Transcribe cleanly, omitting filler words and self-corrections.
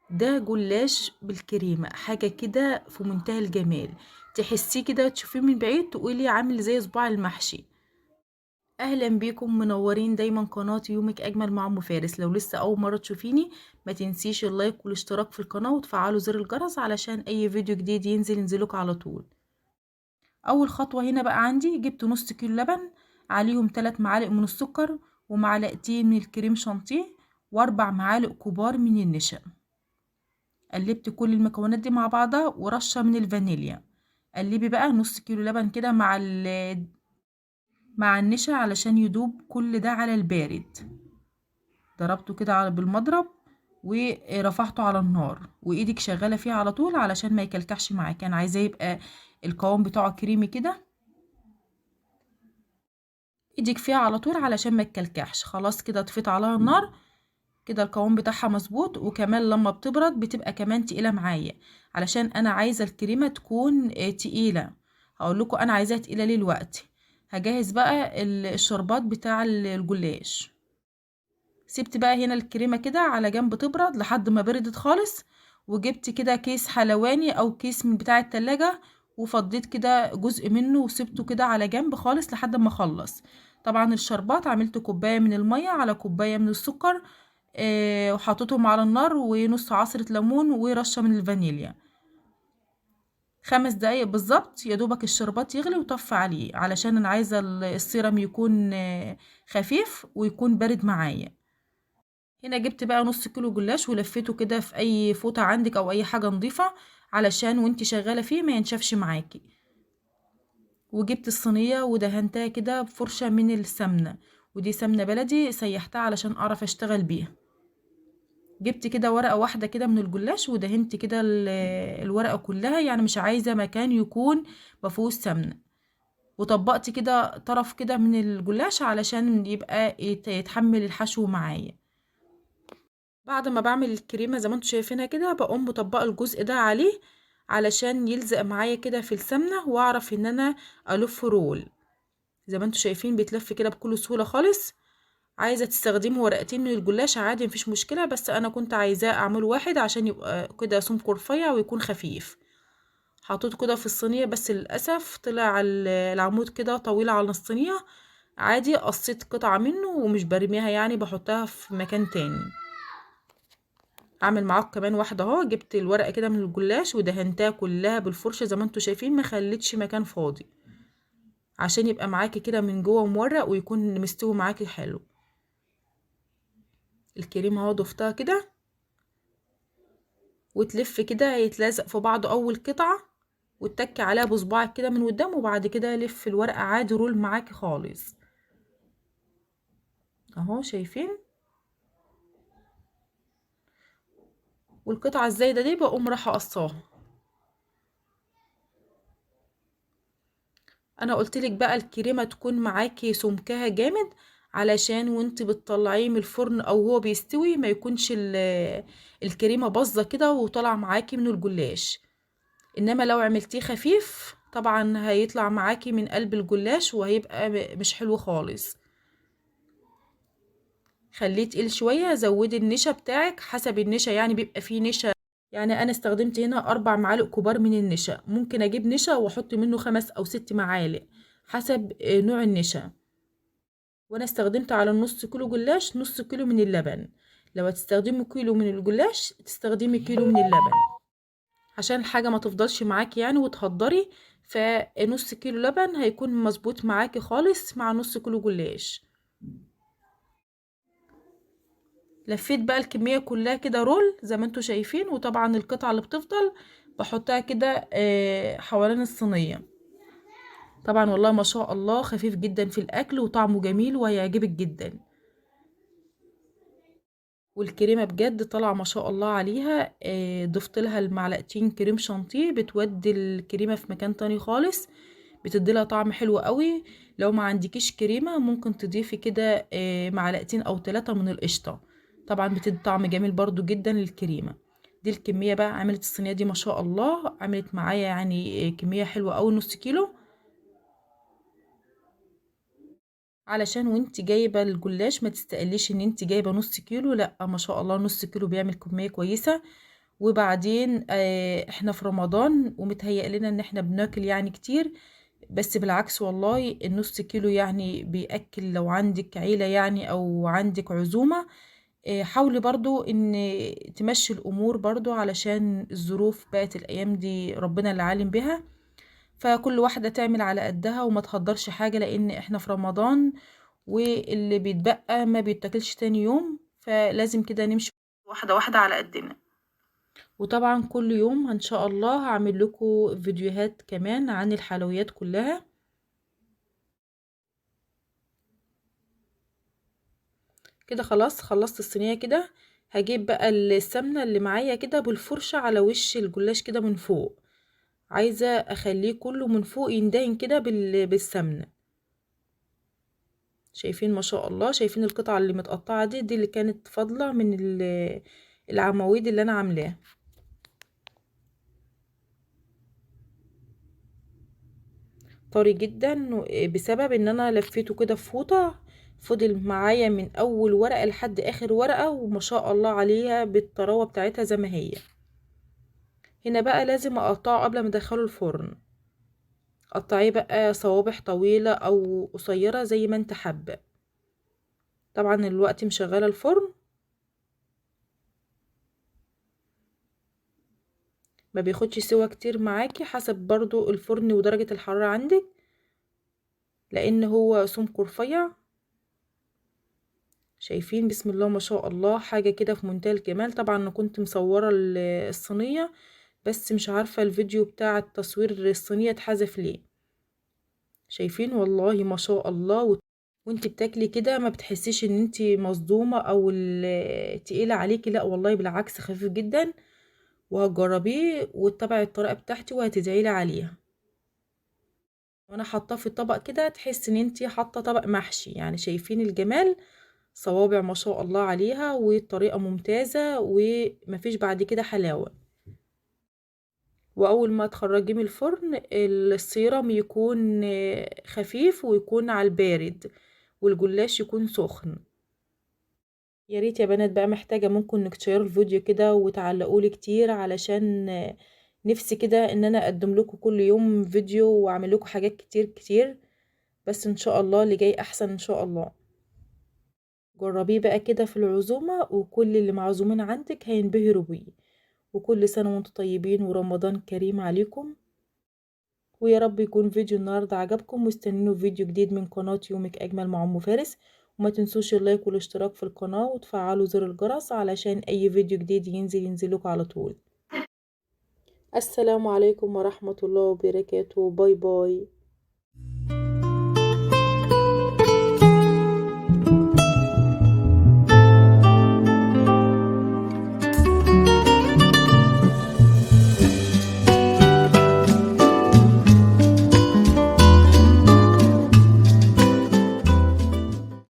ده جلاش بالكريمة، حاجة كده في منتهى الجمال، تحسيه كده تشوفيه من بعيد تقولي عامل زي صباع المحشي. اهلا بيكم، منورين دايما قناة يومك اجمل مع ام فارس. لو لسه اول مرة تشوفيني ما تنسيش ال like والاشتراك في القناة وتفعلوا زر الجرس علشان اي فيديو جديد ينزل ينزلك على طول. اول خطوة هنا بقى عندي جبت نص كيلو لبن، عليهم 3 معالق من السكر ومعلقتين من الكريم شانتيه و4 معالق كبار من النشا. قلبت كل المكونات دي مع بعضها ورشة من الفانيليا. قلبي بقى نص كيلو لبن كده مع النشا علشان يدوب كل ده على البارد. ضربته كده بالمضرب ورفعته على النار وايدك شغالة فيه على طول علشان ما يكلكعش معاك. انا عايزاه يبقى القوام بتاعه كريمي كده، ايدك فيها على طول علشان ما تكلكعش. خلاص كده طفيت عليها النار، كده القوام بتاعها مظبوط. وكمان لما بتبرد بتبقى كمان تقيلة معايا، علشان انا عايزه الكريمة تكون تقيلة. هقول لكم انا عايزاها تقيلة ليه دلوقتي. هجهز بقى الشربات بتاع الجلاش. سبت بقى هنا الكريمة كده على جنب تبرد لحد ما بردت خالص، وجبت كده كيس حلواني او كيس من بتاع التلاجة وفضيت كده جزء منه وسبته كده على جنب خالص لحد ما اخلص. طبعا الشربات عملت كوباية من المية على كوباية من السكر، وحطيتهم على النار ونص عصرة ليمون ورشة من الفانيليا. 5 دقايق بالظبط يا دوبك الشربات يغلي وطفي عليه، علشان انا عايزة السيرم يكون خفيف ويكون بارد معايا. هنا جبت بقى نص كيلو جلاش ولفيته كده في اي فوطة عندك او اي حاجة نظيفة علشان وانتي شغالة فيه ما ينشفش معاكي. وجبت الصينية ودهنتها كده بفرشة من السمنة، ودي سمنة بلدي سيحتها علشان اعرف اشتغل بيها. جبت كده ورقة واحدة كده من الجلاش ودهنت كده الورقة كلها، يعني مش عايزة مكان يكون مفيهوش سمنة. وطبقت كده طرف كده من الجلاش علشان يبقى يتحمل الحشو معايا. بعد ما بعمل الكريمة زي ما انتم شايفينها كده بقوم مطبقة الجزء ده عليه علشان يلزق معايا كده في السمنة واعرف ان انا الف رول. زي ما انتم شايفين بيتلف كده بكل سهولة خالص. عايزة تستخدمي ورقتين من الجلاش عادي مفيش مشكلة، بس انا كنت عايزاه اعمله واحد عشان يبقى كده سمكة رفيع ويكون خفيف. حطيته كده في الصينية، بس للأسف طلع العمود كده طويل على الصينية. عادي قصيت قطعة منه ومش برميها، يعني بحطها في مكان تاني. اعمل معاكم كمان واحدة اهو. جبت الورقة كده من الجلاش ودهنتها كلها بالفرشة زي ما انتم شايفين، ما خليتش مكان فاضي عشان يبقى معاكي كده من جوه مورق ويكون مستوي معاكي حلو. الكريمة اهو ضفتها كده وتلف كده يتلزق في بعضه اول قطعة، وتتكي عليها بصباعك كده من قدام، وبعد كده لف الورقة عادي رول معاكي خالص اهو شايفين. والقطعة الزايدة دي بقوم رايحة قصاها. انا قلتلك بقى الكريمة تكون معاكي سمكها جامد علشان وانت بتطلعيه من الفرن او هو بيستوي ما يكونش الكريمة باظة كده وطالعة معاكي من الجلاش. انما لو عملتيه خفيف طبعا هيطلع معاكي من قلب الجلاش وهيبقى مش حلو خالص. خليه تقيل شوية، زودي النشا بتاعك حسب النشا، يعني بيبقى فيه نشا. يعني انا استخدمت هنا 4 معالق كبار من النشا، ممكن اجيب نشا واحط منه 5 او 6 معالق حسب نوع النشا. وانا استخدمت على النص كيلو جلاش نص كيلو من اللبن. لو هتستخدمي كيلو من الجلاش تستخدمي كيلو من اللبن عشان الحاجة ما تفضلش معاكي يعني وتهدري. فنص كيلو لبن هيكون مظبوط معاكي خالص مع نص كيلو جلاش. لفيت بقى الكمية كلها كده رول زي ما انتوا شايفين، وطبعا القطعة اللي بتفضل بحطها كده حوالين الصينية. طبعا والله ما شاء الله خفيف جدا في الاكل وطعمه جميل وهيعجبك جدا. والكريمة بجد طالعة ما شاء الله عليها. ضفت لها المعلقتين كريم شانتيه، بتودي الكريمة في مكان تاني خالص، بتدي لها طعم حلو قوي. لو ما عندكيش كريمة ممكن تضيفي كده معلقتين او 3 من القشطة، طبعا بتدي طعم جميل برضو جدا للكريمة. دي الكمية بقى عملت الصينية دي ما شاء الله، عملت معايا كمية حلوة قوي نص كيلو. علشان وانت جايبة الجلاش ما تستقليش ان انت جايبة نص كيلو، لا ما شاء الله نص كيلو بيعمل كمية كويسة. وبعدين احنا في رمضان ومتهيأ لنا ان احنا بناكل يعني كتير، بس بالعكس والله النص كيلو يعني بيأكل. لو عندك عيلة يعني او عندك عزومة، حاولي برضو ان تمشي الامور برضو علشان الظروف بقت الايام دي ربنا اللي عالم بها. فكل واحدة تعمل على قدها وما تهدرش حاجة، لان احنا في رمضان واللي بيتبقى ما بيتاكلش تاني يوم، فلازم كده نمشي واحدة واحدة على قدنا. وطبعا كل يوم ان شاء الله هعمل لكم فيديوهات كمان عن الحلويات كلها. كده خلاص خلصت الصينية. كده هجيب بقى السمنة اللي معايا كده بالفرشة على وش الجلاش كده من فوق، عايزة اخليه كله من فوق يندهن كده بالسمنة. شايفين ما شاء الله، شايفين القطعة اللي متقطعة دي، دي اللي كانت فاضلة من العواميد اللي انا عاملاها. طري جدا بسبب ان انا لفيته كده في فوطة، فضل معايا من اول ورقة لحد اخر ورقة، وما شاء الله عليها بالطراوة بتاعتها زي ما هي. هنا بقى لازم اقطعه قبل ما ادخله الفرن. قطعية بقى صوابع طويلة او قصيرة زي ما انت حابة. طبعا الوقت مشغلة الفرن، ما بياخدش سوا كتير معاكي، حسب برضو الفرن ودرجة الحرارة عندك، لان هو سمكة رفيع. شايفين بسم الله ما شاء الله، حاجة كده في منتهى الجمال. طبعا انا كنت مصورة الصينية، بس مش عارفة الفيديو بتاع التصوير الصينية اتحذف ليه. شايفين والله ما شاء الله، وانت بتاكلي كده ما بتحسيش ان انت مصدومة او تقيلة عليكي، لا والله بالعكس خفيف جدا. وهتجربيه وتتبعي الطريقة بتاعتي وهتدعي لي عليها. وانا حاطاه في الطبق كده تحس ان انت حاطه طبق محشي يعني. شايفين الجمال، صوابع ما شاء الله عليها، والطريقة ممتازة ومفيش بعد كده حلاوة. واول ما تخرجيه من الفرن السيرم يكون خفيف ويكون على البارد، والجلاش يكون سخن. يا ريت يا بنات بقى محتاجة ممكن انك تشيروا الفيديو كده وتعلقوا لي كتير، علشان نفسي كده ان انا اقدم لكم كل يوم فيديو واعمل لكم حاجات كتير كتير، بس ان شاء الله اللي جاي احسن ان شاء الله. جربيه بقى كده في العزومة، وكل اللي معزومين عندك هينبهروا بيه. وكل سنة وانتم طيبين ورمضان كريم عليكم، ويا رب يكون فيديو النهاردة عجبكم، واستنوا فيديو جديد من قناة يومك أجمل مع أم فارس. وما تنسوش ال like والاشتراك في القناة وتفعلوا زر الجرس علشان أي فيديو جديد ينزلكم على طول. السلام عليكم ورحمة الله وبركاته. bye bye.